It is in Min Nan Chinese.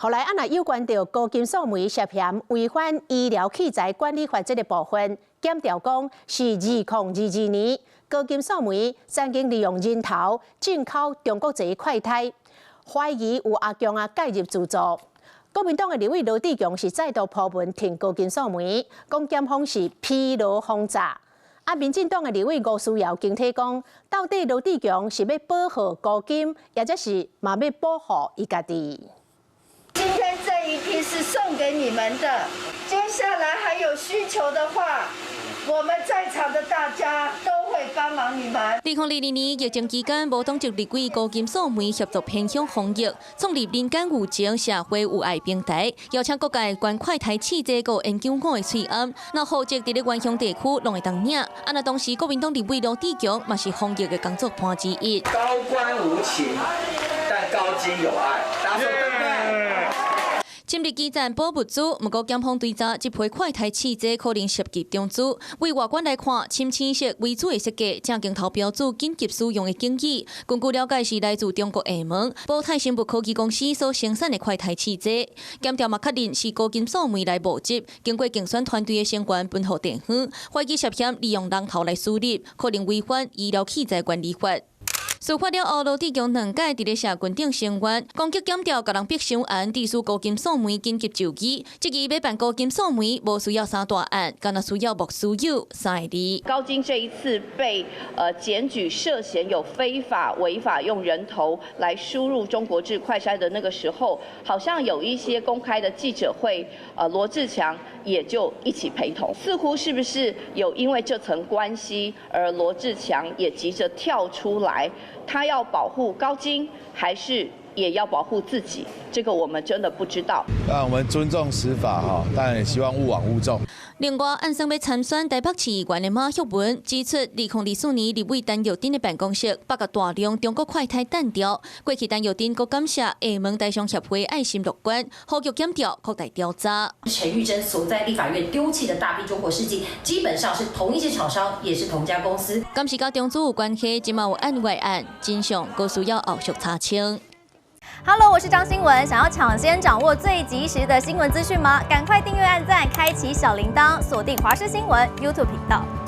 後來啊，若有關著高金素梅涉嫌違反醫療器材管理法這个部分，檢調講是2022年高金素梅曾經利用人頭進口中國製快篩，懷疑有阿強仔介入資助。國民黨的立委羅智強是再度鋪文挺高金素梅，講檢方是疲勞轟炸。啊，民進黨的立委吳思瑤驚體講，到底羅智強是欲保護高金，抑者是嘛欲保護伊家己？今天這一批是送給你們的，接下來還有需求的話，我們在場的大家都會幫忙你們。2022年疫情期間，無黨籍立委高金素梅協助偏鄉防疫，創立人間有情社會有愛平台，邀請各界捐快篩試劑佮 N95的喙罨，若戶籍佇咧原鄉地區攏會當領。啊，若當時國民黨立委羅智強嘛是防疫的工作伴之一。高官無情，但高金有愛，大家說對不對？深入基層保物資，毋過檢方追查這批快篩試劑可能涉及中資。對外觀來看，深青色為主的設計，正鏡頭標註緊急使用的警語。根據了解，是來自中國廈門寶泰生物科技公司所生產的快篩試劑。檢調嘛確認是高金素梅來募集，經過競選團隊的成員分予地方，懷疑涉嫌利用人頭來輸入，可能違反醫療器材管理法。事發了後，羅智強兩擺佇咧社群頂聲援，攻擊檢調，共人逼上案，致使高金素梅緊急就醫。這支欲辦高金素梅，無需要三大案，干焦需要莫須有三個字。高金這一次被檢舉涉嫌有非法違法用人頭來輸入中國製快篩的那個時候，好像有一些公開的記者會，羅智強也就一起陪同，似乎是不是有因為這層關係，而羅智強也急着跳出來？他要保護高金，還是也要保護自己？這個我們真的不知道。那我們尊重司法哈，但也希望勿枉勿縱。另外，按算欲參選台北市議員的馬旭文指出，2024年立委陳玉珍的辦公室，發覺大量中國快篩彈調。過去陳玉珍閣感謝廈門台商協會愛心樂捐，呼籲檢調擴大調查。陳玉珍所在立法院丟棄的大批中國試劑，基本上是同一些廠商，也是同家公司。敢是佮中資有關係，這馬有案外案，真相閣需要後續查清。 Hello，我是張新聞，想要搶先掌握最及時的新聞資訊嗎？趕快訂閱、按讚、開啟小鈴鐺，鎖定華視新聞 YouTube 頻道。